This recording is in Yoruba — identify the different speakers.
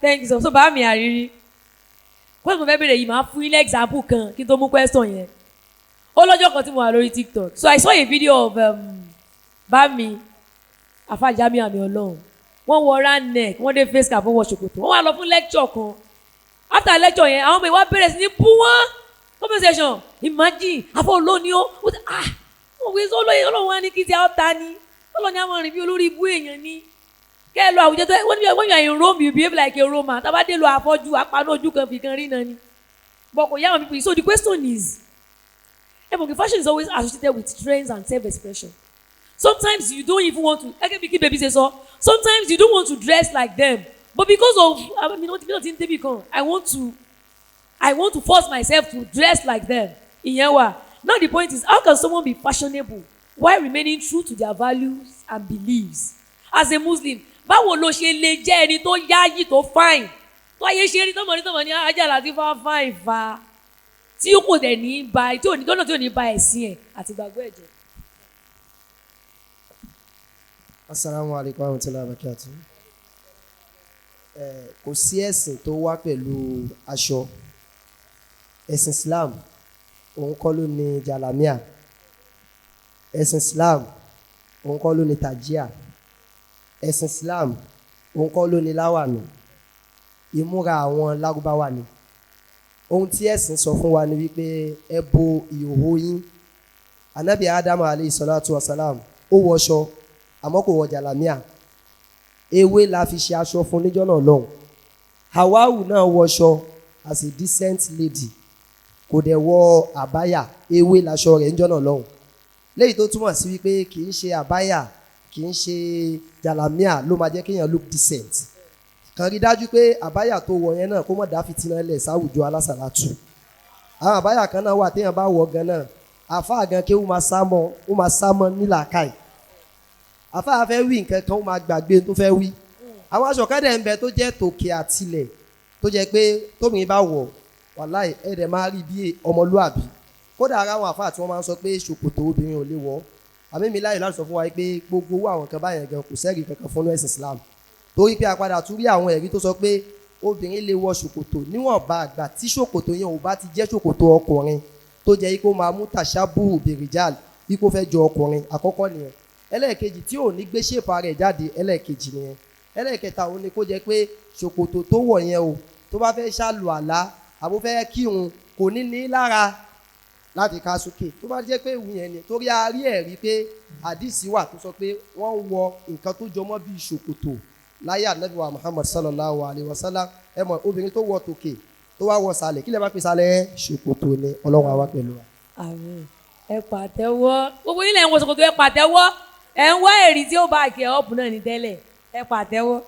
Speaker 1: Thank you so. So bá mi àrírí. Question mo fẹ́ bèrè yìí, máa fún yín ní example kan kí n tó mú question yẹn. Ó lọ́jọ́ kan tí mo wà lórí TikTok. So I saw a video of Bami Afa Jamiu Àmì Ọlọ́run. Wọ́n wọ round neck, wọ́n dé face cap, wọ́n wọ ṣòkòtò. Wọ́n wá lọ fún lecture kan. After lecture yẹn, àwọn ọmọ ìwà bẹ̀rẹ̀ sí ní bú wọ́n. Conversation, imagine, àfọ olóòní ó, ó ti ah, wọ́n wí sọ olóyè Ọlọ́run wá ní kí ti àwọn ta ni. Ọlọ́run ní àwọn rìn bí olórí ibú èèyàn ni. Kẹ́ ẹ lọ àwùjọ tó when you are in Rome, you behave like a Roman. Tá a bá dé lọ àfọ́jú, apaná ojú kan fi kan rí náà ni. But kò yá àwọn people. So the question is, ẹ mọ̀ kí fashion is always associated with trends and self-expression. Sometimes you don't even want to, gẹ́gẹ́ bí kí baby ṣe sọ, sometimes you don't want to dress like them. But because of, I mean, wọ́n ti ń débi kan, I want to force myself to dress like them. Ìyẹn wà. Now the point is, how can someone be fashionable while remaining true to their values and beliefs? As a Muslim, báwo ló ṣe lè jẹ́ ẹni tó yáyì, tó fine, tó ayé ṣe rí tọmọ ní tọmọ ní ajá láti fa fine fa, tí kò dẹ̀ ní ba, tí ò ní tọ́nà, tí ò ní ba ẹ̀sìn ẹ̀ àti ìgbàgbọ́ ẹ̀ jẹ́?
Speaker 2: Assalamu alaikum warahmatullahi wabarakatuh. Kò sí ẹ̀sìn tó wá pẹ̀lú aṣọ. Ẹ̀sìn Islam òun kọ́ ló ní jalamiya. Ẹ̀sìn Islam òun kọ́ ló ní tajia. Ẹ̀sìn Islam òun kọ́ ló ní láwàní. Ìmúra àwọn Lárúbáwá ni. Ohun tí ẹ̀sìn sọ fún wa ni wípé ẹ bo ìhòhò yín. Anabi Adamu alayhi salatu wa salam, ó wọṣọ, àmọ́ kò wọ jalamiya. Ewé la fi ṣe aṣọ fún níjọ́ náà lọ́hùn. Hawawu náà wọṣọ as a decent lady, kò dẹ̀ wọ àbáyà, ewé laṣọ rẹ̀ níjọ́ náà lọ́hùn. Léyìí tó túmọ̀ sí wípé kì í ṣe àbáyà, kì í ṣe jalamiya ló máa jẹ́ kéèyàn look decent. Kàn rí dájú pé àbáyà tó wọ yẹn náà, kó mọ̀ dá fìtínà lẹ̀ sáwùjọ alásàlátù. Àwọn àbáyà kan náà wà téèyàn bá wọ̀ gan náà, àfáà gan kéwù máa sá mọ́, ó máa sá mọ́ nílàákàyè. Àfáà fẹ́ wí nǹkan kan, ó máa gbàgbé tó fẹ́ wí. Àwọn aṣọ kan dẹ̀ ń bẹ tó jẹ́ tòkè àtilẹ̀, tó jẹ́ pé tóbìnrin bá wọ̀, wàláì, ẹ̀ dẹ̀ máa rí bí ọmọlúàbí. Kódà ara àwọn àfáà tí wọ́n máa ń sọ pé ṣòkòtò obìnrin ò lè wọ̀, àmì mi láyò láti sọ fún wa pé gbogbo owó àwọn kan báyẹn gan, kò sẹ́rìí kankan fún ẹ̀sìn Islam, torí pé a padà tún rí àwọn ẹ̀rí tó sọ pé obìnrin lè wọ ṣòkòtò níwọ̀nba àgbà tí ṣòkòtò yẹn ò bá ti jẹ́ ṣòkòtò ọkùnrin, tó jẹ́ kó máa mú tàṣàbù bèrìjàl, bí kò fẹ́ jọ ọkùnrin. Àkọ́kọ́ nìyẹn. Ẹlẹ́ẹ̀kejì, tí ò ní gbé shape ara ẹ̀ jáde. Ẹlẹ́ẹ̀kejì nìyẹn. Ẹlẹ́ẹ̀kẹta, òun ni kó jẹ́ pé ṣòkòtò tó wọ̀ yẹn o, tó bá fẹ́ ṣàlù àlá àbó fẹ́ kírun, kò ní ní lára láti ká sókè. Tó bá jẹ́ pé ìwù yẹn ni, torí a rí ẹ̀rí pé àdìsí wà tó sọ pé wọ́n wọ nǹkan tó jọmọ́ bíi ṣòkòtò láyé Ànábì wa Muhammad sallallahu alayhi wa sallam. Ẹ mọ̀, obìnrin tó wọ tòkè, tó wá wọ sàlẹ̀, kí lè bá fi sàlẹ̀? Ṣòkòtò ni. Ọlọ́run àwa pẹ̀lú wa.
Speaker 1: Àmín. Ẹ pàtẹ́wọ́. Gbogbo ilẹ̀ ń wọ ṣòkòtò, ẹ pàtẹ́wọ́. Ẹ ń wá èrì tí ó bá kẹ́ ọ̀pù náà ní tẹ́lẹ̀. Ẹ pàtẹ́wọ́.